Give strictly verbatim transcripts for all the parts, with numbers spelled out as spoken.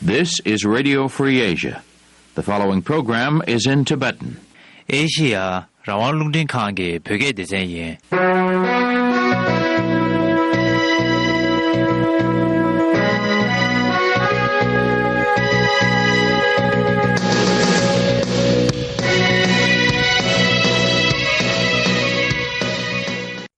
This is Radio Free Asia. The following program is in Tibetan. ཨེ་ཤི་ཡ་རང་དབང་རླུང་འཕྲིན་ཁང་གི་བོད་སྐད་སྡེ་ཚན་ཡིན།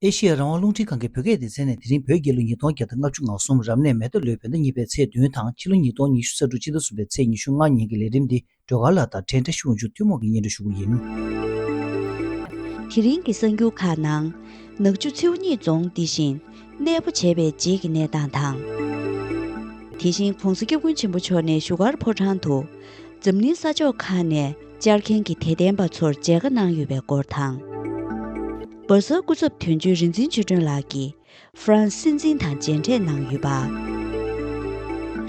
ཨེ་ཤི་ཡ་རང་དབང་རླུང་འཕྲིན་ཁང་གི་བོད་སྐད་སྡེ་ཚན་ནས་དེ་རིང་བོད་རྒྱལ་ལོ་ཉིས་སྟོང་བརྒྱ་དང་ལྔ་བཅུ་ང་གསུམ་རབ་གནས་མེ་རྟ་ལོའི་བོད་ཟླ་གཉིས་པའི་ཚེས་བདུན་དང་ཕྱི་ལོ་ཉིས་སྟོང་ཉི་ཤུ་རྩ་དྲུག་སྤྱི་ཟླ་གསུམ་པའི་ཚེས་ཉི་ཤུ་ལྔ་ཉིན་གྱི་ལས་རིམ་འདི་སྒྲོལ་དཀར་ལགས་དང་འཕྲིན་བདག་ཤོག་འཇུ་ཐུན་མོང་གིས་སྙན་སྒྲོན་ཞུ་གི་ཡིན། དེ་རིང་གི་གསར་འགྱུར་ཁག་ནང་། ནག་ཆུ་མཚེའུ་གཉིས་རྫོང་འདི་བཞིན་གནས་སྤོ་བྱས་པའི་རྗེས་ཀྱི་གནས་སྟངས་དང་། དེ་བཞིན་༸གོང་ས་༸སྐྱབས་མགོན་ཆེན་པོ་མཆོག་ནས་བཞུགས་སྒར་ཕོ་བྲང་དུ་འཛམ་གླིང་ས་ཕྱོགས་ཁག་ནས་བཅར་མཁན་གྱི་དད་ལྡན་པ་ཚོར་མཇལ་ཁ་གནང་ཡོད་པའི་སྐོར་དང་། བར་སར་སྐུ་ཚབ་དོན་གཅོད་རིག་འཛིན་ཆོས་སྒྲོན་ལགས་ཀྱིས་ཧྥ་རན་སི་སྲིད་འཛིན་དང་མཇལ་འཕྲད་གནང་ཡོད་པ།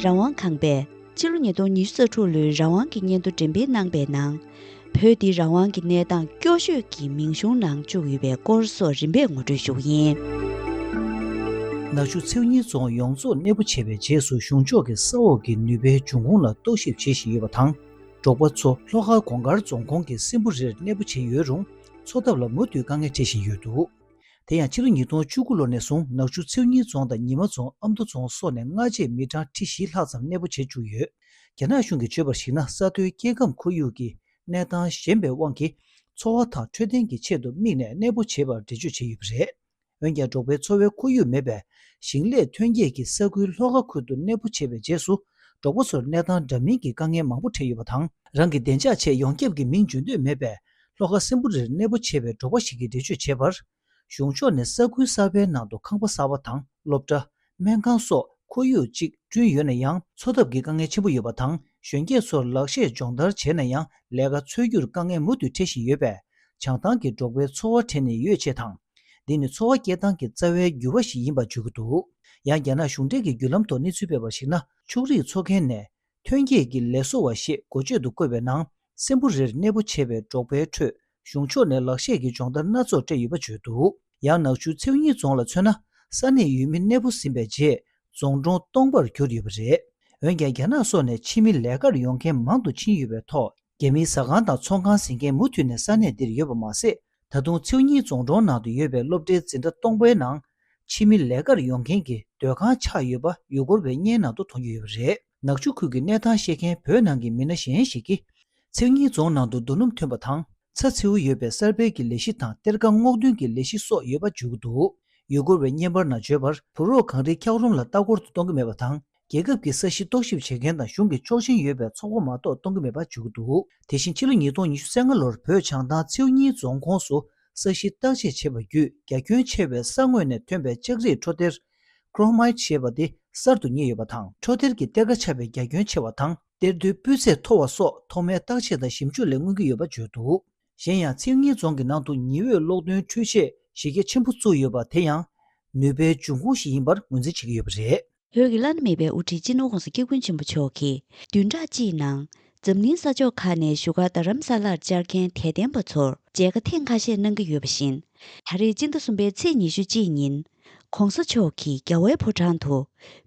རང་དབང་ཁང་པས་ཕྱི་ལོ་ཉིས་སྟོང་ཉི་ཤུ་རྩ་དྲུག་ལོའི་རང་དབང་གི་སྙན་ཐོ་འགྲེམས་སྤེལ་གནང་པའི་ནང་། བོད་འདི་རང་དབང་གི་གནས་སྟངས་སྐྱོ་ཤོས་ཀྱི་མིང་གཞུང་ནང་བཅུག་ཡོད་པའི་སྐོར་སོགས་རིམ་པས་ངོ་སྤྲོད་ཞུ་གི་ཡིན། ནག་ཆུ་མཚེའུ་གཉིས་རྫོང་ཡོངས་རྫོགས་གནས་སྤོ་བྱས་པའི་རྗེས་སུ་གཞུང་ཕྱོགས་ཀྱིས་ས་འོག་གི་ནུས་པའི་འབྱུང་ཁུངས་ལ་རྟོག་ཞིབ་བྱེད་བཞིན་ཡོད་པ་དང་། འབྲོག་པ་ཚོ་ལྷོ་ཁ་གོང་དཀར་རྫོང་ཁོངས་ཀྱི་སྲིན་པོ་རིར་གནས་སྤོ་བྱས་ཡོད་རུང་། འཚོ་ཐབས་ལ་མུ་མཐུད་དཀའ་ངལ་འཕྲད་བཞིན་ཡོད་འདུག་དེ་ཡང་ཕྱི་ལོ་ཉིས་སྟོང་བཅུ་དགུ་ལོ་ནས་བཟུང་ནག་ཆུ་མཚེའུ་གཉིས་རྫོང་དང་ཉི་མ་རྫོང་ཨ་མདོ་རྫོང་སོགས་ནས་སྔ་རྗེས་མི་གྲངས་ཁྲི་བཞི་ལྷག་ཙམ་གནས་སྤོ་བྱེད་བཅུག་ཡོད། རྒྱ་ནག་གཞུང་གིས་བརྗོད་པར་གཞིགས་ན་ས་མཐོའི་སྐྱེ་ཁམས་ཁོར་ཡུག་གི་གནས་སྟངས་ཞན་པའི་དབང་གིས་འཚོ་བ་དང་འཕྲོད་བསྟེན་གྱི་ཆེད་དུ་དམིགས་ནས་གནས་སྤོ་བྱེད་པར་འགྲེལ་བརྗོད་བྱས་ཡོད་པ་རེད། འོན་ཀྱང་འབྲོག་པའི་འཚོ་བའི་ཁོར་ཡུག་མེད་པས་ཞིང་ལས་ཐོན་སྐྱེད་ཀྱི་ས་ཁུལ་ལྷོ་ཁ་ཁུལ་དུ་གནས་སྤོ་བྱས་པའི་རྗེས་སུ་འབྲོག་པ་ཚོར་གནས་སྟངས་འདྲ་མིན་གྱི་དཀའ་ངལ་མང་པོ་འཕྲད་ཡོད་པ་དང་། རང་གི་བདེ་འཇགས་ཆེད་ཡོངས་ཁྱབ་ཀྱི་མིང་བརྗོད་འདོད་མེད་པས་ལྷོ་ཁ་སྲིན་པོ་རིར་གནས་སྤོ་བྱས་པའི་འབྲོག་པ་ཞིག་གིས་འགྲེལ་བརྗོད་བྱས་པར། གཞུང་ཕྱོགས་ནས་ས་ཁུལ་གསར་པའི་ནང་དུ་ཁང་པ་གསར་པ་དང་སློབ་གྲྭ། སྨན་ཁང་སོགས་ཁོར་ཡུག་ཅིག་བསྐྲུན་ཡོད་ན་ཡང་འཚོ་ཐབས་ཀྱི་དཀའ་ངལ་ཆེན་པོ་ཡོད་པ་དང་། གཞོན་སྐྱེས་ཚོར་ལག་ཤེས་སྦྱོང་བརྡར་བྱས་ན་ཡང་ལས་ཀ་འཚོལ་རྒྱུར་དཀའ་ངལ་མུ་མཐུད་འཕྲད་བཞིན་ཡོད་པས། བྱང་ཐང་གི་འབྲོག་པའི་འཚོ་བ་བྲལ་ནས་ཡོད་ཅེས་དང་། འདི་ནི་འཚོ་བ་སྐྱེལ་སྟངས་ཀྱི་རྩ་བའི་འགྱུར་བ་ཞིག་ཡིན་པར་བརྗོད་ཀྱི་འདུག་ཡང་རྒྱ་ནག་གཞུང་འབྲེལ་གྱི་བརྒྱུད་ལམ་ཐོག་གནས་ཚུལ་སྤེལ་བར་གཞིགས་ན། ཕྱུགས་རིགས་འཚོ་མཁན་ནས། ཐོན་སྐྱེད་ཀྱི་ལས་བཟོ་བ་ཞེས་འགོ་བརྗོད་དུ་བཀོད་པའི་ནང་། སྲིན་པོ་རིར་གནས་སྤོ་བྱས་པའི་འབྲོག་པའི་ཁྲོད། གཞུང་ཕྱོགས་ནས་ལག་ཤེས་ཀྱི་སྦྱོང་བརྡར་སྣ་ཚོགས་སྤྲད་ཡོད་པ་བརྗོད་འདུག་ཡང་ནག་ཆུ་མཚེའུ་གཉིས་རྫོང་ལ་མཚོན་ན། ས་གནས་ཡུལ་མི་གནས་སྤོ་ཟིན་པའི་རྗེས། རྫོང་གྲོང་སྟོང་པར་གྱུར་ཡོད་པ་རེད། འོན་ཀྱང་རྒྱ་ནག་སོགས་ནས་ཕྱི་མི་ལས་ཀར་ཡོང་མཁན་མང་དུ་ཕྱིན་ཡོད་པའི་ཐོག་རྒྱ་མིའི་ཟ་ཁང་དང་ཚོང་ཁང་ཟིན་མཁན་མུ་མཐུད་ནས་ས་གནས་འདིར་ཡོད་པ་མ་ཟད། ད་དུང་མཚེའུ་གཉིས་རྫོང་གྲོང་ནང་དུ་ཡོད་པའི་སློབ་གྲྭའི་འཛིན་གྲྭ་སྟོང་པའི་ནང་། ཕྱི་མི་ལས་ཀར་ཡོང་མཁན་གྱི་སྡོད་ཁང་ཆགས་ཡོད་པ་ཡུལ་སྐོར་བའི་བརྙན་ནང་དུ་མཐོང་རྒྱུ་ཡོད་པ་རེད། ནག་ཆུ་ཁུལ་གྱི་གནས་སྟངས་ཤེས་མཁན་བོད་ནང་གི་མི་སྣ་གཞན་ཞིག་གིས། མཚེའུ་གཉིས་རྫོང་ནང་དུ་རྡོ་སྣུམ་ཐོན་པ་དང་། ཚྭ་མཚེའུ་ཡོད་པའི་གསར་སྤེལ་གྱི་ལས་གཞི་དང་གཏེར་ཁ་སྔོག་འདོན་གྱི་ལས་གཞི་སོགས་ཡོད་པ་བརྗོད་ཀྱི་འདུག་ཡུལ་སྐོར་བའི་བརྙན་པར་ནང་བརྗོད་པར། ཕོ་རོག་གངས་རིའི་འཁྱགས་རོམ་ལ་ལྟ་སྐོར་དུ་གཏོང་གི་མེད་པ་དང་། རྒྱལ་ཁབ་ཀྱི་ས་གཞི་རྟོག་ཞིབ་བྱེད་མཁན་དང་གཞུང་གི་ཆོག་མཆན་ཡོད་པའི་ཚོགས་པ་མ་གཏོགས་གཏོང་གི་མེད་པ་བརྗོད་ཀྱི་འདུག་དེ་བཞིན་ཕྱི་ལོ་ཉིས་སྟོང་ཉི་ཤུ་རྩ་ལྔ་ལོར་བོད་བྱང་ཐང་མཚེའུ་གཉིས་རྫོང་ཁོངས་སུ་ས་གཞི་བརྟག་དཔྱད་བྱས་པ་བརྒྱུད། རྒྱ་ཁྱོན་ཆེ་བའི་ས་ངོས་ནས་ཐོན་པའི་ལྕགས་རིགས་འཕྲོ་སྡེར། Chromite ཞེས་པ་དེ་གསར་དུ་རྙེད་ཡོད་པ་དང་། འཕྲོ་སྡེར་གྱི་གཏེར་ཁ་ཆགས་པའི་རྒྱ་ཁྱོན་ཆེ་བ་དང་། གཏེར་རྡོའི་སྤུས་ཚད་མཐོ་བ་སོགས་ཐོག་མའི་བརྟག་དཔྱད་དང་ཞིབ་འཇུག་ལས་མངོན་གྱི་ཡོད་པ་བརྗོད་འདུག་གཞན་ཡང་མཚེའུ་གཉིས་རྫོང་གི་ནང་དུ་ཉི་འོད་གློག་འདོན་འཕྲུལ་ཆས་གཞི་རྒྱ་ཆེན་པོ་བཙུགས་ཡོད་པ་དེ་ཡང་ནུས་པའི་འབྱུང་ཁུངས་ཤིག་ཡིན་པར་ངོས་འཛིན་བྱེད་ཀྱི་ཡོད་པ་རེད། བོད་ཀྱི་བླ་ན་མེད་པའི་དབུ་ཁྲིད་སྤྱི་ནོར་༸གོང་ས་༸སྐྱབས་མགོན་ཆེན་པོ་མཆོག་གིས་བདུན་ཕྲག་གཅིག་ནང་འཛམ་གླིང་ས་ཕྱོགས་ཁག་ནས་བཞུགས་སྒར་རྡ་རམ་ས་ལར་བཅར་མཁན་དད་ལྡན་པ་ཚོར་མཇལ་ཁ་ཐེངས་ཁ་ཤས་གནང་གི་ཡོད་པ་བཞིན། ད་རེས་སྤྱི་ཟླ་གསུམ་པའི་ཚེས་ཉི་ཤུ་གཅིག་ཉིན། ༸གོང་ས་མཆོག་གིས་རྒྱལ་བའི་ཕོ་བྲང་དུ།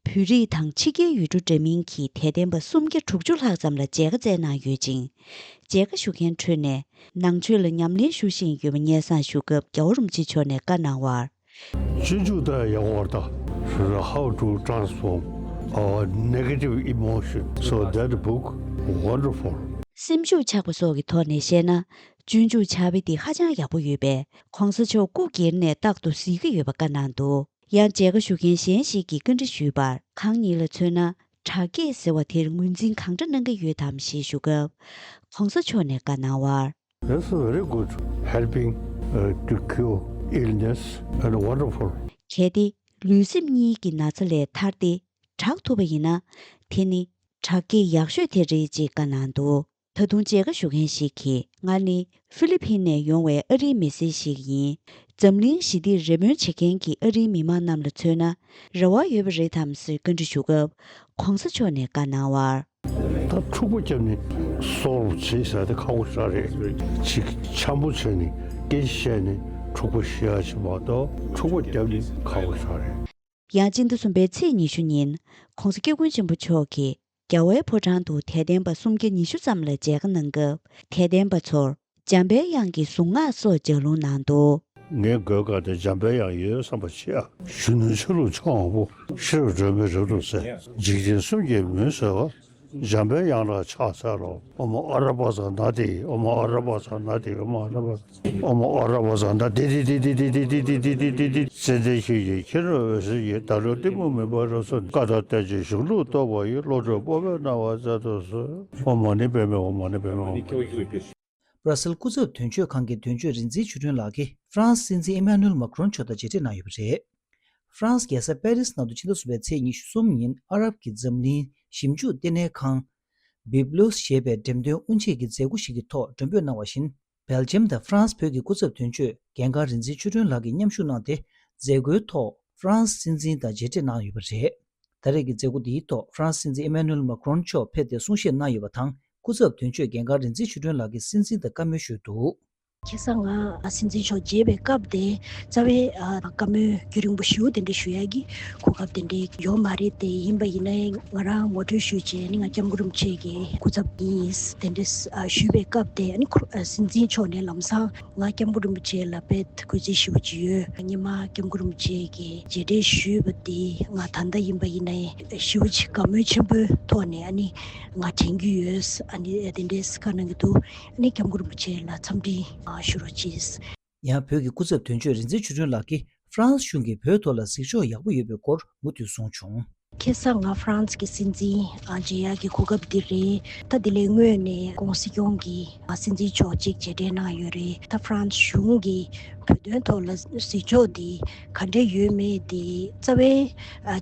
བོད་རིགས་དང་ཕྱི་རྒྱལ་ཡུལ་གྲུ་འདྲ་མིན་གྱི་དད་ལྡན་པ་སུམ་བརྒྱ་དྲུག་ཅུ་ལྷག་ཙམ་ལ་མཇལ་ཁ་བསྩལ་གནང་ཡོད་ཅིང་། མཇལ་ཁ་ཞུ་མཁན་ཁྲོད་ནས། ནང་ཆོས་ལ་ཉམས་ལེན་ཞུ་བཞིན་ཡོད་པ་སྙན་སེང་ཞུ་སྐབས་རྒྱལ་བ་རིན་པོ་ཆེ་མཆོག་ནས་བཀའ་གནང་བར། སྤྱོད་འཇུག་དང་ཡང་བར་དག How to transform our negative emotion. So that book, wonderful. སེམས་ཤུགས་ཆག་པ་སོགས་ཀྱི་ཐོག་ནས་བཤད་ན། སྤྱོད་འཇུག་ཕྱག་དཔེ་འདི་ཧ་ཅང་ཡག་པོ་ཡོད་པས། ༸གོང་ས་མཆོག་སྐུ་སྒེར་ནས་རྟག་ཏུ་གཟིགས་ཀྱི་ཡོད་པ་བཀའ་གནང་འདུག་ཡང་མཇལ་ཁ་ཞུ་མཁན་གཞན་ཞིག་གིས་བཀའ་འདྲི་ཞུས་པར། ཁང་གཉིས་ལ་མཚོན་ན། དྲག་སྐྱེད་ཟེར་བ་དེར་ངོས་འཛིན་གང་འདྲ་གནང་གི་ཡོད་དམ་ཞེས་ཞུ་སྐབས། ༸གོང་ས་མཆོག་ནས་བཀའ་གནང་བར། That's very good. Helping, uh, to cure illness and wonderful. གལ་ཏེ་ལུས་སེམས་གཉིས་ཀྱི་ན་ཚ་ལས་ཐར་ཏེ་དྲག་ཐུབ་པ་ཡིན་ན། དེ་ནི་དྲག་སྐྱེད་ཡག་ཤོས་དེ་རེད་ཅེས་བཀའ་གནང་འདུག་ད་དུང་མཇལ་ཁ་ཞུ་མཁན་ཞིག་གིས། ང་ནི་ཧྥི་ལི་ཕིན་ནས་ཡོང་བའི་ཨ་རིའི་མི་སེར་ཞིག་ཡིན། འཛམ་གླིང་ཞི་བདེར་རེ་སྨོན་བྱེད་མཁན་གྱི་ཨ་རིའི་མི་མང་རྣམས་ལ་མཚོན་ན། རེ་བ་ཡོད་པ་རེད་དམ་ཟེར་བཀའ་འདྲི་ཞུ་སྐབས། ༸གོང་ས་མཆོག་ནས་བཀའ་གནང་བར། ད་འཁྲུག་པ་བརྒྱབ་ནས་སོལ་བྱེད་ཟེར་དེ་ཁག་པོ་ཞེ་དྲག་རེད། ཅིག་འཆམ་པོ་བྱས་ནས་སྐད་ཆ་བཤད་ནས་འཁྲུག་པ་ཞི་ཡག་ཅིག་མ་གཏོགས་འཁྲུག་པ་བརྒྱབ་ནས་ཁག་པོ་ཞེ་དྲག་རེད། ཡང་སྤྱི་ཟླ་གསུམ་པའི་ཚེས་ཉི་ཤུ་ཉིན། ༸གོང་ས་༸སྐྱབས་མགོན་ཆེན་པོ་མཆོག་གིས་ རྒྱལ་བའི་ཕོ་བྲང་དུ་དད་ལྡན་པ་སུམ་བརྒྱ་ཉི་ཤུ་ཙམ་ལ་མཇལ་ཁ་གནང་སྐབས། དད་ལྡན་པ་ཚོར་འཇམ་པའི་དབྱངས་ཀྱི་གཟུངས་སྔགས་སོགས་ལྗགས་ལུང་གནང་འདུག། ངའི་མགོའི་སྒང་དེ་འཇམ་པའི་དབྱངས་ཡོད་བསམ་པ་ཆེ་ཡ། གཞོན་ནུ་ཆ་ལུགས་འཆང་བ་པོ། ཤེས་རབ་སྒྲོན་མེ་རབ་ཏུ་གསལ། འཇིག་རྟེན་གསུམ་གྱི་མུན་སེལ་བ། འཇམ་པའི་དབྱངས་ལ་ཕྱག་འཚལ་ལོ། ཨོཾ་ཨ་ར་པ་ཙ་ན་དྷཱིཿ། ཨོཾ་ཨ་ར་པ་ཙ་ན་དྷཱིཿ། ཨོཾ་ཨ་ར་པ་ཙ། ཨོཾ་ཨ་ར་པ་ཙ་ན་དྷཱིཿ། ཙནྡན་ཤེལ་གྱི་མཁྱེན་རབ་འོད་ཟེར་གྱིས། བདག་བློའི་གཏི་མུག་མུན་པ་རབ་བསལ་ནས། བཀའ་དང་བསྟན་བཅོས་གཞུང་ལུགས་རྟོགས་པ་ཡི། བློ་གྲོས་སྤོབས་པས་སྣང་བ་མཛད་དུ་གསོལ། ཨོཾ་མ་ཎི་པདྨེ་ཧཱུྃ། མ་ཎི་པདྨེ་ཧཱུྃ། བྷ་ར་སིལ་སྐུ་ཚབ་དོན་གཅོད་ཁང་གི་དོན་གཅོད་རིག་འཛིན་ཆོས་སྒྲོན་ལགས་ཀྱིས་ཧྥ་རན་སི་སྲིད་འཛིན་ཨི་མ་ནུ་ཨེལ་མཱ་ཀྲོན་མཆོག་དང་མཇལ་འཕྲད་གནང་ཡོད་པ་རེད། ཧྥ་རན་སི་རྒྱལ་ས་པེ་རིས་ནང་དུ་ཕྱི་ཟླ་གསུམ་པའི་ཚེས་ཉི་ཤུ་གསུམ་ཉིན་ཨ་རབ་ཀྱི་འཛམ་གླིང་ཞིབ་འཇུག་ལྟེ་གནས་ཁང་། བིབ་ལོས་ཞེས་པའི་འགྲེམས་སྟོན་དབུ་འབྱེད་ཀྱི་མཛད་སྒོ་ཞིག་གི་ཐོག་མགྲོན་འབོད་གནང་བ་བཞིན། སྦེལ་ཇམ་དང་ཧྥ་རན་སི་བོད་ཀྱི་སྐུ་ཚབ་དོན་གཅོད་རྒན་ཁག་རིག་འཛིན་ཆོས་སྒྲོན་ལགས་ཀྱིས་མཉམ་ཞུགས་གནང་སྟེ། མཛད་སྒོའི་ཐོག་ཧྥ་རན་སི་སྲིད་འཛིན་དང་མཇལ་འཕྲད་གནང་ཡོད་པ་རེད། ད་རེས་ཀྱི་མཛད་སྒོ་འདིའི་ཐོག་ཧྥ་རན་སི་སྲིད་འཛིན་ཨི་མ་ནུ་ཨེལ་མཱ་ཀྲོན་མཆོག་ཕེབས་ཏེ་གསུང་བཤད་གནང་ཡོད་པ་དང་། སྐུ་ཚབ་དོན་གཅོད་རྒན་ཁག་རིག་འཛིན་ཆོས་སྒྲོན་ལགས་ཀྱིས་སྲིད་འཛིན་དང་བཀའ་མོལ་ཞུས་འདུག། ཁ་སང་ང་སྲིད་འཛིན་མཆོག་མཇལ་བའི་སྐབས་དེ་རྩ་བའི་ཨ་བཀའ་མོལ་རྒྱུན་རིང་པོ་ཞེ་པོ་དེ་འདྲ་ཞུ་ཡག་གི་གོ་སྐབས་དེ་འདྲ་ཡོད་མ་རེད་དེ། ཡིན་པ་ཡིན་ནའི་ང་རང་ངོ་སྤྲོད་ཞུས་བྱས་ནི་ང་སྐྱབས་མགོན་རིན་པོ་ཆེ་གི་སྐུ་ཚབ་ཡིན་དེ་འདྲ་ཞུས་པའི་སྐབས་དེ། ཨ་ནི་ཁོ་སྲིད་འཛིན་མཆོག་ནས་ལམ་སང་ང་སྐྱབས་མགོན་རིན་པོ་ཆེ་ལ་དཔེ་གུས་བརྩི་ཞེ་པོ་ཅིག་ཡོད། སྔོན་མ་སྐྱབས་མགོན་རིན་པོ་ཆེ་གི་མཇལ་འཕྲད་ཞུས་པ་དེ་ང་ད་ལྟ་ཡིན་པ་ཡིན་ནའི་ཞེ་པོ་ཅིག་དགའ་མོས་ཆེན་པོའི་ཐོག་ནས་ཨ་ནི་ང་དྲན་གྱི་ཡོད། ཨ་ནི་དེ་འདྲའི་བཀའ་གནང་གི་འདུག། ཨ་ནི་སྐྱབས་མགོན་རིན་པོ་ཆེ་ལ་འཚམས་འདྲི་ཞུ་རོགས་གྱིས། ཡང་བོད་ཀྱི་སྐུ་ཚབ་དོན་གཅོད་རིག་འཛིན་ཆོས་སྒྲོན་ལགས་ཀྱིས་ཧྥ་རན་སི་གཞུང་གིས་བོད་ཐོག་ལ་གཟིགས་ཕྱོགས་ཡག་པོ་ཡོད་པའི་སྐོར་མུ་མཐུད་གསུངས་བྱུང་། ཁ་སང་ང་ཧྥ་རན་སི་གི་སྲིད་འཛིན་མཇལ་ཡག་གི་གོ་སྐབས་འདི་རེད། ད་དེ་ལས་སྔོན་ནས་ྋགོང་ས་སྐྱོང་གིས་སྲིད་འཛིན་མཆོག་ཅིག་མཇལ་འཕྲད་གནང་ཡོད་རེད། ད་ཧྥ་རན་སི་གཞུང་གིས་བོད་དོན་ཐོག་ལ་གཟིགས་ཕྱོགས་འདི་ག་འདྲ་ཡོད་མེད་འདི་རྩ་བའི་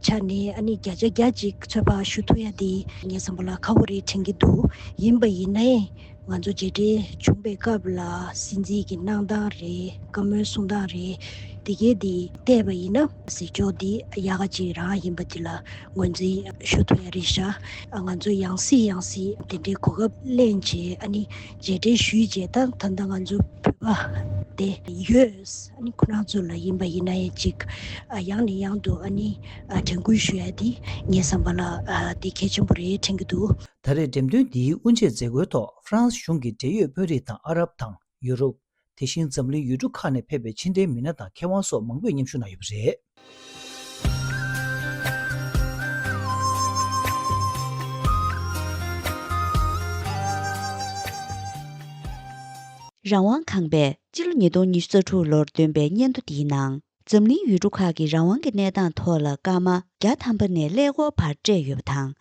ཆ་ནས་ཨ་ནི་བརྒྱ་ཆ་བརྒྱ་ཅིག་ཚོད་དཔག་ཞུ་ཐུབ་ཡ་འདི་ངའི་བསམ་པ་ལ་ཁག་པོ་རེད་དྲན་གྱི་འདུག། ཡིན་པ་ཡིན་ནའི། ང་ཚོ་མཇལ་འཕྲད་བྱུང་བའི་སྐབས་ལ་སྲིད་འཛིན་གྱི་གནང་སྟངས་རེད། བཀའ་མོལ་གསུང་སྟངས་རེད། དེ་གའི་དེ་བལྟས་པ་ཡིན་ན་གཟིགས་ཕྱོགས་འདི་ཡག་ག་ཅིག་རང་ཡིན་པ་འདི་ལ་ངོས་འཛིན་ཞུ་ཐུབ་ཡ་རེད་ཤག། ང་ཚོ་ཡང་སྲིད་ཡང་སྲིད་དེ་འདྲའི་གོ་སྐབས་ལེན་བྱས་ཨ་ནི་མཇལ་འཕྲད་ཞུས་བྱས་ད་ད་ལྟ་ང་ཚོ་བོད་པ་དེ་ཡོད། ཨ་ནི་ཁོ་རང་ཚོ་ལ་ཡིན་པ་ཡིན་ན་ཡང་ཅིག་ཡང་ནས་ཡང་དུ་ཨ་ནི་དྲན་སྐུལ་ཞུ་ཡ་དེ་ངའི་བསམ་པ་ལ་དེ་གལ་ཆེན་པོ་རེད་དྲན་གྱི་འདུག། ད་རེས་འགྲེམས་སྟོན་འདིའི་དབུ་འབྱེད་མཛད་སྒོའི་ཐོག་ཧྥ་རན་སི་གཞུང་གི་འབྲེལ་ཡོད་དཔོན་རིགས་དང་ཨ་རབ་དང་ཡུ་རོབ། དེ་བཞིན་འཛམ་གླིང་ཡུལ་གྲུ་ཁག་ནས་ཕེབས་པའི་ཕྱི་འབྲེལ་མི་སྣ་དང་མཁས་དབང་སོགས་མང་པོས་མཉམ་ཞུགས་གནང་ཡོད་པ་རེད། རང་དབང་ཁང་པས་སྤྱི་ལོ་ཉིས་སྟོང་ཉི་ཤུ་རྩ་དྲུག་ལོར་བཏོན་པའི་སྙན་ཐོ་འདིའི་ནང་། འཛམ་གླིང་ཡུལ་གྲུ་ཁག་གི་རང་དབང་གི་གནས་སྟངས་ཐོག་ལ་སྐར་མ་བརྒྱ་ཐམ་པ་ནས་ཀླད་ཀོར་བར་སྤྲད་ཡོད་པ་དང་།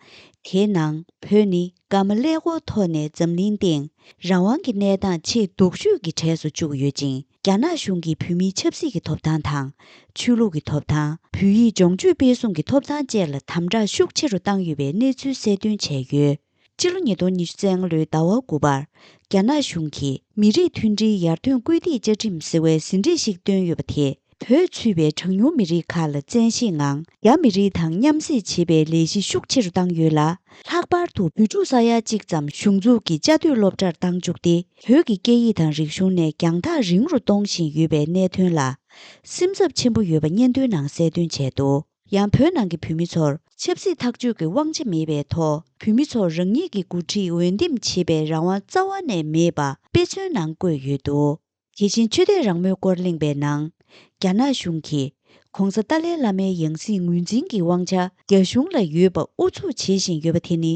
དེའི་ནང་བོད་ནི་སྐར་མ་ཀླད་ཀོར་ཐོག་ནས་འཛམ་གླིང་སྟེང་རང་དབང་གི་གནས་སྟངས་ཆེས་སྡུག་ཤོས་ཀྱི་གྲས་སུ་བཅུག་ཡོད་ཅིང་། རྒྱ་ནག་གཞུང་གིས་བོད་མིའི་ཆབ་སྲིད་ཀྱི་ཐོབ་ཐང་དང་། ཆོས་ལུགས་ཀྱི་ཐོབ་ཐང་། བོད་ཡིག་སྦྱོང་སྤྱོད་སྤེལ་གསུམ་གྱི་ཐོབ་ཐང་བཅས་ལ་དམ་དྲག་ཤུགས་ཆེ་རུ་བཏང་ཡོད་པའི་གནས་ཚུལ་གསལ་སྟོན་བྱས་ཡོད། སྤྱི་ལོ་ཉིས་སྟོང་ཉི་ཤུ་རྩ་ལྔ་ལོའི་ཟླ་བ་དགུ་པར། རྒྱ་ནག་གཞུང་གིས་མི་རིགས་མཐུན་སྒྲིལ་ཡར་ཐོན་སྐུལ་འདེད་བཅའ་ཁྲིམས་ཟེར་བའི་ཟིན་བྲིས་ཤིག་བཏོན་ཡོད་པ་དེས། བོད་ཚུད་པའི་གྲངས་ཉུང་མི་རིགས་ཁག་ལ་བཙན་ཤེད་ངང་རྒྱ་མི་རིགས་དང་མཉམ་བསྲེས་བྱེད་པའི་ལས་གཞི་ཤུགས་ཆེ་རུ་བཏང་ཡོད་ལ། ལྷག་པར་དུ་བོད་ཕྲུག་ས་ཡ་གཅིག་ཙམ་གཞུང་འཛུགས་ཀྱི་བཅའ་སྡོད་སློབ་གྲྭར་བཏང་བཅུག་སྟེ། བོད་ཀྱི་སྐད་ཡིག་དང་རིག་གཞུང་ནས་རྒྱང་ཐག་རིང་རུ་གཏོང་བཞིན་ཡོད་པའི་གནད་དོན་ལ། སེམས་འཚབ་ཆེན་པོ་ཡོད་པ་སྙན་ཐོའི་ནང་གསལ་སྟོན་བྱས་འདུག། ཡང་བོད་ནང་གི་བོད་མི་ཚོར་ཆབ་སྲིད་ཐག་གཅོད་ཀྱི་དབང་ཆ་མེད་པའི་ཐོག། བོད་མི་ཚོར་རང་ཉིད་ཀྱི་འགོ་ཁྲིད་འོས་འདེམས་བྱེད་པའི་རང་དབང་རྩ་བ་ནས་མེད་པ་དཔེ་མཚོན་ནང་བཀོད་ཡོད་འདུག། དེ་བཞིན་ཆོས་དད་རང་མོས་སྐོར་གླེང་པའི་ནང་། རྒྱ་ནག་གཞུང་གིས་༧གོང་ས་ཏཱ་ལའི་བླ་མའི་ཡང་སྲིད་ངོས་འཛིན་གྱི་དབང་ཆ་རྒྱ་གཞུང་ལ་ཡོད་པ་ཨུ་ཚུགས་བྱེད་བཞིན་ཡོད་པ་དེ་ནི།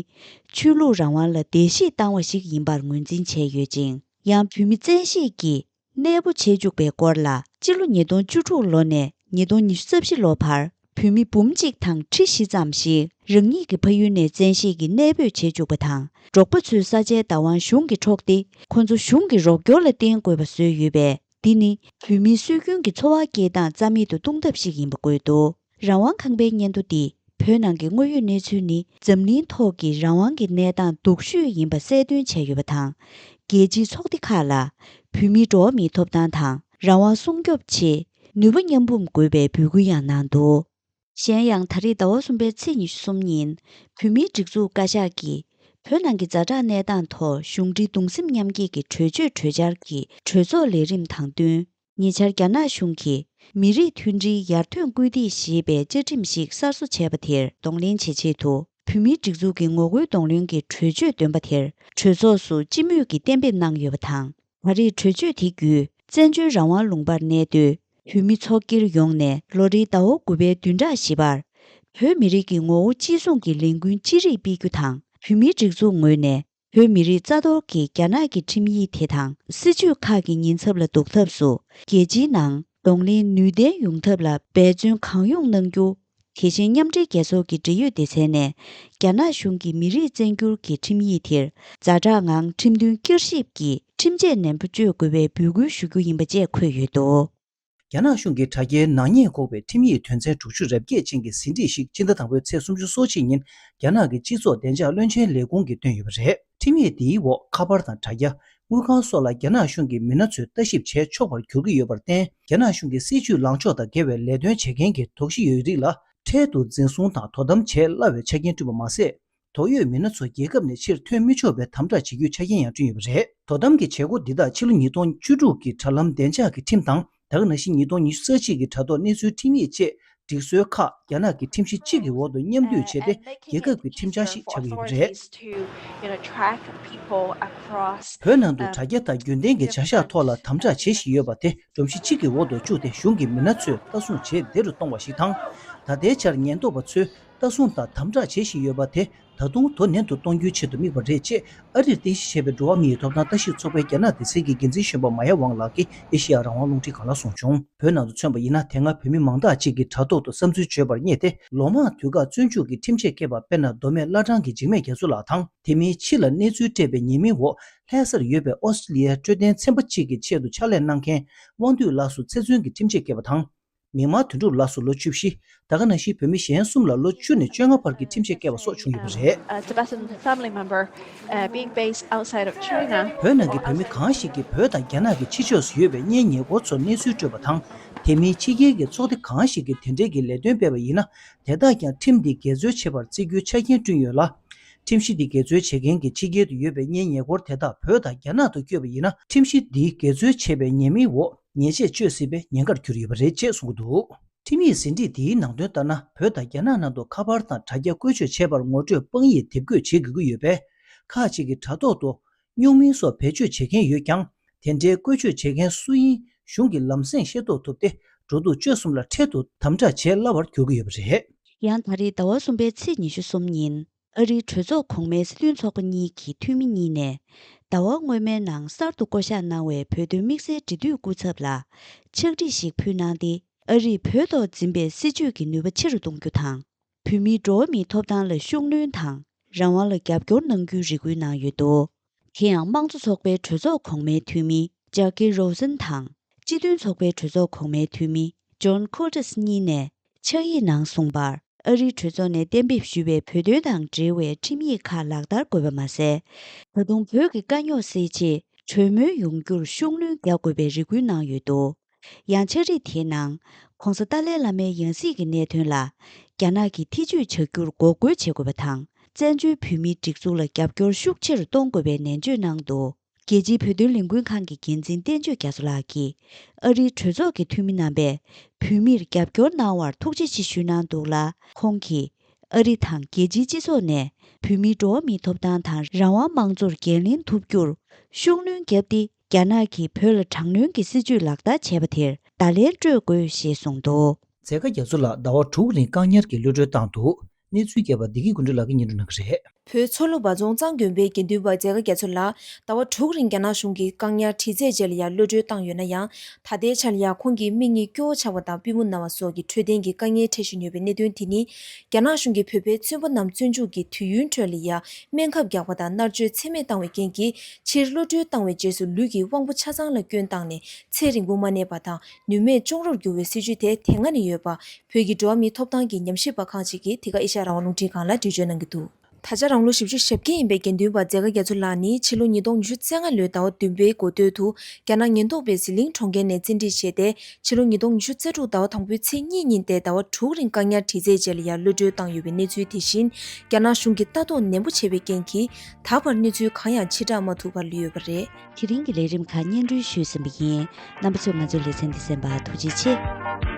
ཆོས་ལུགས་རང་དབང་ལ་བརྡལ་བཤིག་བཏང་བ་ཞིག་ཡིན་པར་ངོས་འཛིན་བྱས་ཡོད་ཅིང་། ཡང་བོད་མི་བཙན་ཤེད་ཀྱིས། གནས་སྤོ་བྱེད་བཅུག་པའི་སྐོར་ལ། སྤྱི་ལོ་ཉིས་སྟོང་བཅུ་དྲུག་ལོ་ནས་ཉིས་སྟོང་ཉི་ཤུ་རྩ་བཞི་ལོ་བར། བོད་མི་འབུམ་གཅིག་དང་ཁྲི་བཞི་ཙམ་ཞིག་རང་ཉིད་ཀྱི་ཕ་ཡུལ་ནས་བཙན་ཤེད་ཀྱིས་གནས་སྤོས་བྱེད་བཅུག་པ་དང་། འབྲོག་པ་ཚོའི་ས་ཆའི་བདག་དབང་གཞུང་གིས་འཕྲོག་སྟེ། ཁོ་ཚོ་གཞུང་གི་རོགས་སྐྱོར་ལ་བརྟེན་དགོས་པ་བཟོས་ཡོད་པས། འདི་ནི་བོད་མིའི་སྲོལ་རྒྱུན་གྱི་འཚོ་བ་སྐྱེལ་སྟངས་རྩ་མེད་དུ་གཏོང་ཐབས་ཤིག་ཡིན་པ་བཀོད་འདུག། རང་དབང་ཁང་པའི་སྙན་ཐོ་འདིས། བོད་ནང་གི་དངོས་ཡོད་གནས་ཚུལ་ནི། འཛམ་གླིང་ཐོག་གི་རང་དབང་གི་གནས་སྟངས་སྡུག་ཤོས་ཡིན་པ་གསལ་སྟོན་བྱས་ཡོད་པ་དང་། རྒྱལ་སྤྱིའི་ཚོགས་སྡེ་ཁག་ལ། བོད་མིའི་འགྲོ་བ་མིའི་ཐོབ་ཐང་དང་། རང་དབང་སྲུང་སྐྱོབ་ཆེད། ནུས་པ་མཉམ་སྤུངས་དགོས་པའི་འབོད་སྐུལ་ཡང་གནང་འདུག། གཞན་ཡང་། ད་རེས་ཟླ་བ་གསུམ་པའི་ཚེས་ཉི་ཤུ་གསུམ་ཉིན། བོད་མིའི་སྒྲིག་འཛུགས་བཀའ་ཤག་གིས། བོད་ནང་གི་ཛ་དྲག་གནས་སྟངས་ཐོག་གཞུང་འབྲེལ་གདུང་སེམས་མཉམ་སྐྱེད་ཀྱི་གྲོས་ཆོད་གྲོས་འཆར་གྱི་གྲོས་ཚོགས་ལས་རིམ་དང་བསྟུན། ཉེ་ཆར་རྒྱ་ནག་གཞུང་གིས་མི་རིགས་མཐུན་སྒྲིལ་ཡར་ཐོན་སྐུལ་འདེད་ཞེས་པའི་བཅའ་ཁྲིམས་ཤིག་གསར་བཟོ་བྱས་པ་དེར་གདོང་ལེན་བྱེད་ཆེད་དུ། བོད་མིའི་སྒྲིག་འཛུགས་ཀྱི་ངོ་རྒོལ་གདོང་ལེན་གྱི་གྲོས་ཆོད་འདོན་པ་དེར་གྲོས་ཚོགས་སུ་སྤྱི་མོས་ཀྱིས་གཏན་འབེབས་གནང་ཡོད་པ་དང་། ད་རེས་གྲོས་ཆོད་དེ་བརྒྱུད་བཙན་བྱོལ་རང་དབང་ལུང་པར་གནས་སྡོད་བོད་མི་ཚོགས་སྒེར་ཡོངས་ནས་ལོ་རེའི་ཟླ་བ་དགུ་པའི་བདུན་ཕྲག་བཞི་པར་བོད་མི་རིགས་ཀྱི་ངོ་བོ་གཅིག་མཚུངས་ཀྱི་ལས་འགུལ་ཅི་རིགས་སྤེལ་རྒྱུ་དང་། བོད་མིའི་སྒྲིག་འཛུགས་ངོས་ནས་བོད་མི་རིགས་རྩ་གཏོར་གྱི་རྒྱ་ནག་གི་ཁྲིམས་ཡིག་དེ་དང་སྲིད་ཇུས་ཁག་གི་ཉེན་ཚབས་ལ་ལྡོག་ཐབས་སུ་རྒྱལ་སྤྱིའི་ནང་གདོང་ལེན་ནུས་ལྡན་ཡོང་ཐབས་ལ་འབད་བརྩོན་གང་ཡོང་གནང་རྒྱུ། དེ་བཞིན་མཉམ་འབྲེལ་རྒྱལ་ཚོགས་ཀྱི་འབྲེལ་ཡོད་སྡེ་ཚན་ནས་རྒྱ་ནག་གཞུང་གིས་མི་རིགས་བཙན་བསྒྱུར་གྱི་ཁྲིམས་ཡིག་དེར་ཛ་དྲག་ངང་ཁྲིམས་མཐུན་བསྐྱར་ཞིབ་ཀྱིས་ཁྲིམས་ཆད་ནན་པོ་གཅོད་དགོས་པའི་འབོད་སྐུལ་ཞུ་རྒྱུ་ཡིན་པ་བཅས་འཁོད་ཡོད་འདུག། རྒྱ་ནག་གཞུང་གི་དྲ་རྒྱའི་ནག་ཉེས་འགོག་པའི་ཁྲིམས་ཡིག་དོན་ཚན་དྲུག་ཅུ་རེ་བརྒྱད་ཅན་གྱི་ཟིན་བྲིས་ཤིག་སྤྱི་ཟླ་དང་པོའི་ཚེས་སོ་གཅིག་ཉིན་རྒྱ་ནག་གི་སྤྱི་ཚོགས་བདེ་འཇགས་བློན་ཆེན་ལས་ཁུངས་ཀྱིས་བཏོན་ཡོད་པ་རེད། ཁྲིམས་ཡིག་འདིའི་འོག་ཁ་པར་དང་དྲ་རྒྱ། དངུལ་ཁང་སོགས་ལ་རྒྱ་ནག་གཞུང་གི་མི་སྣ་ཚོས་ལྟ་ཞིབ་བྱས་ཆོག་པར་འགྱུར་གྱི་ཡོད་པར་བརྟེན། རྒྱ་ནག་གཞུང་གི་སྲིད་ཇུས་ལངས་ཕྱོགས་དང་འགལ་བའི་ལས་དོན་བྱེད་མཁན་གྱི་དོགས་གཞི་ཡོད་རིགས་ལ་འཕྲལ་དུ་འཛིན་བཟུང་དང་དོ་དམ་བྱེད་སླ་བའི་ཆ་རྐྱེན་བསྐྲུན་པ་མ་ཟད། དོགས་ཡོད་མི་སྣ་ཚོ་རྒྱལ་ཁབ་ནས་ཕྱིར་ཐོན་མི་ཆོག་པའི་དམ་དྲག་བྱེད་རྒྱུའི་ཆ་རྐྱེན་ཡང་བསྐྲུན་ཡོད་པ་རེད། དོ་དམ་གྱི་བྱེད་སྒོ་འདི་དག་ཕྱི་ལོ་ཉིས་སྟོང་བཅུ་དྲུག་གི་དྲ་ལམ་བདེ་འཇགས་ཀྱི་ཁྲིམས་དང་། ད་ག་ནང་བཞིན་ཉིས་སྟོང་ཉི་ཤུ་རྩ་གཅིག་གི་དྲ་ཐོག་གནས་ཚུལ་ཁྲིམས་ཡིག་བཅས་སྒྲིག་སྲོལ་ཁག་རྒྱ་ནག་གི་ཁྲིམས་གཞི་གཅིག་གི་འོག་ཏུ་མཉམ་འདུས་བྱས་ཏེ། རྒྱལ་ཁབ་ཀྱི་ཁྲིམས་འཆར་ཞིག་ཆགས་ཀྱི་ཡོད་པ་རེད། བོད་ནང་དུ་དྲ་རྒྱ་དང་རྒྱུན་ལྡན་གྱི་བྱ་གཞག་ཐོག་ལ་དམ་དྲག་བྱེད་བཞིན་ཡོད་པ་དེ་སྒྲོམ་གཞི་གཅིག་གི་འོག་ཏུ་བཅུག་སྟེ། གཞུང་གི་མི་སྣ་ཚོས་ལྟ་སྲུང་བྱེད་བདེ་རུ་གཏོང་བ་ཞིག་དང་། ད་ལྟའི་ཆར་ཉེན་རྟོག་པ་ཚོས་ལྟ་སྲུང་དང་དམ་དྲག་བྱེད་བཞིན་ཡོད་པ་དེ། ད་དུང་དོ་ནན་དུ་གཏོང་རྒྱུའི་ཆེད་དུ་དམིགས་པ་རེད་ཅེས་ཨ་རིར་རྟེན་གཞི་བྱས་པའི་འགྲོ་བ་མིའི་ཐོབ་ཐང་ལྟ་ཞིབ་ཚོགས་པའི་རྒྱ་ནག་སྡེ་ཚན་གྱི་འགན་འཛིན་གཞོན་པ་མ་ཡ་ཝང་ལགས་ཀྱིས་ཨེ་ཤེ་ཡ་རང་དབང་རླུང་འཕྲིན་ཁང་ལ་གསུངས་བྱུང་། བོད་ནང་དུ་མཚོན་པ་ཡིན་ན། དེ་སྔ་བོད་མི་མང་དག་ཅིག་གིས་དྲ་ཐོག་ཏུ་བསམ་ཚུལ་བརྗོད་པར་བསྙད་དེ། ལོ་མང་དུས་བཀག་བཙོན་འཇུག་གི་ཁྲིམས་ཆད་བཀལ་བ། དཔེར་ན། མདོ་སྨད་བླ་བྲང་གི་འཇིགས་མེད་རྒྱ་མཚོ་ལགས་དང་། དེ་མིན་ཕྱི་ལ་གནས་ཚུལ་སྤྲད་པའི་ཉེས་མིང་འོག་ལྷ་སར་ཡོད་པའི་ཨོ་སི་ཀྲི་ལི་ཡའི་འཕྲོད་བསྟེན་ཚན་པ་གཅིག་གི་ཆེད་དུ་ཕྱག་ལས་གནང་མཁན་དབང་འདུས་ལགས་སུ་ཚེ་བཙོན་གྱི་ཁྲིམས་ཆད་བཀལ་བ་དང་། མིག་དམར་དོན་གྲུབ་ལགས་སུ་ལོ་བཅུ་བཞི། ད་ག་ནང་བཞིན་བོད་མི་གཞན་གསུམ་ལ་ལོ་བཅུ་ནས་བཅོ་ལྔ་བར་གྱི་ཁྲིམས་ཆད་བཀལ་བ་སོགས་བྱུང་ཡོད་པ་རེད། A Tibetan family member, uh, being based outside of China. བོད་ནང་གི་བོད་མི་གང་ཞིག་གིས་བོད་དང་རྒྱ་ནག་གི་ཕྱི་ཕྱོགས་སུ་ཡོད་པའི་གཉེན་ཉེ་འཁོར་ཚོར་གནས་ཚུལ་སྤྲོད་པ་དང་། དེ་མིན་ཕྱི་རྒྱལ་གྱི་ཚོགས་སྡེ་གང་ཞིག་གིས་དེ་འབྲེལ་གྱི་ལས་དོན་སྤེལ་བ་ཡིན་ན། དེ་དག་ཀྱང་ཁྲིམས་འདི་འགལ་འཛོལ་བྱེད་པར་བརྩི་རྒྱུའི་ཆ་རྐྱེན་བསྐྲུན་ཡོད་ལ། ཁྲིམས་གཞི་འདི་འགལ་འཛོལ་བྱེད་མཁན་གྱི་ཕྱི་རྒྱལ་དུ་ཡོད་པའི་གཉེན་ཉེ་འཁོར་དེ་དག་བོད་དང་རྒྱ་ནག་ཏུ་བསྐྱོད་པ་ཡིན་ན། ཁྲིམས་གཞི་འདིས་འགལ་འཛོལ་བྱས་པའི་ཉེས་མིང་འོག་ཉེས་ཆད་གཅོད་སྲིད་པའི་ཉེན་ཁར་གྱུར་ཡོད་པ་རེད་ཅེས་གསུངས་ཀྱི་འདུག། ཁྲིམས་ཡིག་ཟིན་བྲིས་འདིའི་ནང་དོན་ལྟར་ན། བོད་དང་རྒྱ་ནག་ནང་དུ་ཁ་པར་དང་དྲ་རྒྱ་བཀོལ་སྤྱོད་བྱས་པར་ངོ་སྤྲོད་དཔང་ཡིག་དེབ་འགོད་བྱེད་དགོས་ཀྱི་ཡོད་པས། ཁག་ཅིག་གིས་དྲ་ཐོག་ཏུ་རྙོག་མིང་སོགས་བེད་སྤྱོད་བྱེད་མཁན་ཡོད་ཀྱང་། དེ་འདྲའི་བཀོལ་སྤྱོད་བྱེད་མཁན་སུ་ཡིན་གཞུང་གིས་ལམ་སེང་ཤེས་རྟོགས་ཐུབ་སྟེ། འགྲོ་འདུག་སྤྱོད་གསུམ་ལ་འཕྲལ་དུ་དམ་དྲག་བྱེད་སླ་བར་འགྱུར་གྱི་ཡོད་པ་རེད། ཡང་ད་རེས་ཟླ་བ་གསུམ་པའི་ཚེས་ཉི་ཤུ་གསུམ་ཉིན། ཨ་རིའི་གྲོས་ཚོགས་གོང་མའི་སྲིད་དོན་ཚོགས་པ་གཉིས་ཀྱི་འཐུས་མི་གཉིས་ནས། ཟླ་བ་སྔོན་མའི་ནང་གསར་དུ་བསྐོ་གཞག་གནང་བའི་བོད་དོན་དམིགས་བསལ་འབྲེལ་མཐུད་སྐུ་ཚབ་ལ་ཕྱག་བྲིས་ཤིག་ཕུལ་གནང་སྟེ། ཨ་རིས་བོད་ཐོག་འཛིན་པའི་སྲིད་བྱུས་ཀྱི་ནུས་པ་ཆེ་རུ་གཏོང་རྒྱུ་དང་། བོད་མིའི་འགྲོ་བ་མིའི་ཐོབ་ཐང་ལ་ཤུགས་སྣོན་དང་། རང་དབང་ལ་རྒྱབ་སྐྱོར་གནང་རྒྱུའི་རེ་སྐུལ་གནང་ཡོད་འདུག། དེ་ཡང་དམངས་གཙོ་ཚོགས་པའི་གྲོས་ཚོགས་གོང་མའི་འཐུས་མི་ཇཱ་ཀི་རོ་སན་དང་། སྤྱི་མཐུན་ཚོགས་པའི་གྲོས་ཚོགས་གོང་མའི་འཐུས་མི་ཇོན་ཁོ་ཏེས་གཉིས་ནས་ཕྱག་ཡིག་ནང་གསུངས་པར། ཨ་རིའི་གྲོས་ཚོགས་ནས་གཏན་འབེབས་ཞུས་པའི་བོད་དོན་དང་འབྲེལ་བའི་ཁྲིམས་ཡིག་ཁག་ལག་བསྟར་དགོས་པ་མ་ཟད། ད་དུང་བོད་ཀྱི་དཀའ་རྙོག་སེལ་ཆེད་གྲོས་མོལ་ཡོང་རྒྱུར་ཤུགས་སྣོན་རྒྱག་དགོས་པའི་རེ་སྐུལ་གནང་ཡོད་འདུག། ཡང་ཕྱག་བྲིས་དེའི་ནང་། ྋགོང་ས་ཏཱ་ལའི་བླ་མའི་ཡང་སྲིད་ཀྱི་གནད་དོན་ལ་རྒྱ་ནག་གིས་ཐེ་ཇུས་བྱ་རྒྱུར་འགོག་རྒོལ་བྱེད་དགོས་པ་དང་། བཙན་བྱོལ་བོད་མིའི་སྒྲིག་འཛུགས་ལ་རྒྱབ་སྐྱོར་ཤུགས་ཆེ་རུ་གཏོང་དགོས་པའི་ནན་བརྗོད་གནང་འདུག། རྒྱལ་སྤྱིའི་བོད་དོན་ལས་འགུལ་ཁང་གི་འགན་འཛིན་བསྟན་ཆོས་རྒྱ་མཚོ་ལགས་ཀྱིས། ཨ་རིའི་གྲོས་ཚོགས་ཀྱི་འཐུས་མི་རྣམ་པས་བོད་མིར་རྒྱབ་སྐྱོར་གནང་བར་ཐུགས་རྗེ་ཆེ་ཞུས་གནང་འདུག་ལ། ཁོང་གིས། ཨ་རི་དང་རྒྱལ་སྤྱིའི་སྤྱི་ཚོགས་ནས་བོད་མིའི་འགྲོ་བ་མིའི་ཐོབ་ཐང་དང་རང་དབང་དམངས་གཙོར་འགན་ལེན་ཐུབ་རྒྱུར་ཤུགས་སྣོན་བརྒྱབ་སྟེ། རྒྱ་ནག་གིས་བོད་ལ་དྲག་གནོན་གྱི་སྲིད་བྱུས་ལག་བསྟར་བྱས་པ་དེར་བརྡ་ལན་སྤྲོད་དགོས་ཞེས་གསུངས་འདུག། མཛད་དཀའ་རྒྱ་མཚོ་ལགས་ཟླ་བ་དྲུག་རིང་བཀག་ཉར་གྱིས་གློད་གྲོལ་བཏང་འདུག། གནས་ཚུལ་རྒྱས་པ་བདེ་སྐྱིད་དགུ་འབྲུ་ལགས་ཀྱིས་སྙན་སྒྲོན་གནང་གི་རེད། བོད་མཚོ་ལྷོ་སྦ་ཚོང་གཙང་དགོན་པའི་དགེ་འདུན་པ་མཛད་དཀའ་རྒྱ་མཚོ་ལགས་ཟླ་བ་དྲུག་རིང་རྒྱ་ནག་གཞུང་གིས་བཀག་ཉར་དྲི་རྩད་བྱས་ལ་ཡང་གློད་གྲོལ་བཏང་ཡོད་ན་ཡང་། ད་ལྟའི་ཆར་ཡང་ཁོང་གི་མིག་གཉིས་སྐྱོ་བོ་ཆགས་པ་དང་པུས་མོ་ན་བ་སོགས་ཀྱི་འཕྲོད་བསྟེན་གྱི་དཀའ་ངལ་འཕྲད་བཞིན་ཡོད་པའི་གནད་དོན་དེ་ནི། རྒྱ་ནག་གཞུང་གིས་བོད་པའི་བཙུན་པ་རྣམས་བཙོན་འཇུག་གི་དུས་ཡུན་ཁྲོད་ལ་ཡང་སྨན་ཁབ་རྒྱག་པ་དང་མནར་གཅོད་ཚད་མེད་བཏང་བའི་རྐྱེན་གྱིས་ཕྱིར་གློད་གྲོལ་བཏང་བའི་རྗེས་སུ་ལུས་ཀྱི་དབང་པོ་ཆ་ཚང་ལ་སྐྱོན་བཏང་ནས་ཚེ་རིང་པོ་མ་གནས་པ་དང་ནུས་མེད་གཅོང་རོར་འགྱུར་བའི་སྲིད་བྱུས་དེ་དེ་སྔ་ནས་ཡོད་པ། བོད་ཀྱི་འགྲོ་བ་མིའི་ཐོབ་ཐང་གི་ཉམས་ཞིབ་པ་ཁག་ཅིག་གིས་འདི་ག་ཨེ་ཤ་ཡ་རང་དབང་རླུང་འཕྲིན་ཁང་ལ་འགྲེལ་བརྗོད་གནང་གི་འདུག། ད་ཆ་རང་ལོ་བཞི་བཅུ་ཞེ་བརྒྱད་ཡིན་པའི་དགེ་འདུན་པ་མཛད་དཀའ་རྒྱ་མཚོ་ལགས་ནི་ཕྱི་ལོ་ཉིས་སྟོང་ཉི་ཤུ་རྩ་ལྔ་ལོའི་ཟླ་བ་བདུན་པའི་འགོ་སྟོད་དུ་རྒྱ་ནག་ཉེན་རྟོག་པས་ཟི་ལིང་གྲོང་ཁྱེར་ནས་བཙན་ཁྲིད་བྱས་ཏེ། ཕྱི་ལོ་ཉིས་སྟོང་ཉི་ཤུ་རྩ་དྲུག་ཟླ་བ་དང་པོའི་ཚེས་གཉིས་ཉིན་ཏེ་ཟླ་བ་དྲུག་རིང་བཀག་ཉར་དྲི་རྩད་བྱས་ལ་ཡང་གློད་གྲོལ་བཏང་ཡོད་པའི་གནས་ཚུལ་དེ་བཞིན། རྒྱ་ནག་གཞུང་གིས་ལྟ་རྟོག་ནན་པོ་བྱས་པའི་རྐྱེན་གྱིས་ད་བར་གནས་ཚུལ་གང་ཡང་ཕྱིར་བསྒྲགས་མ་ཐུབ་པར་ལུས་ཡོད་པ་རེད། དེ་རིང་གི་ལས་རིམ་ཁག་སྙན་སྒྲོན་ཞུས་ཟིན་པ་ཡིན། རྣམ་པ་ཚོས་ང་ཚོའི་ལེ་ཚན་འདི་གསན་པར་ཐུགས་རྗེ་ཆེ།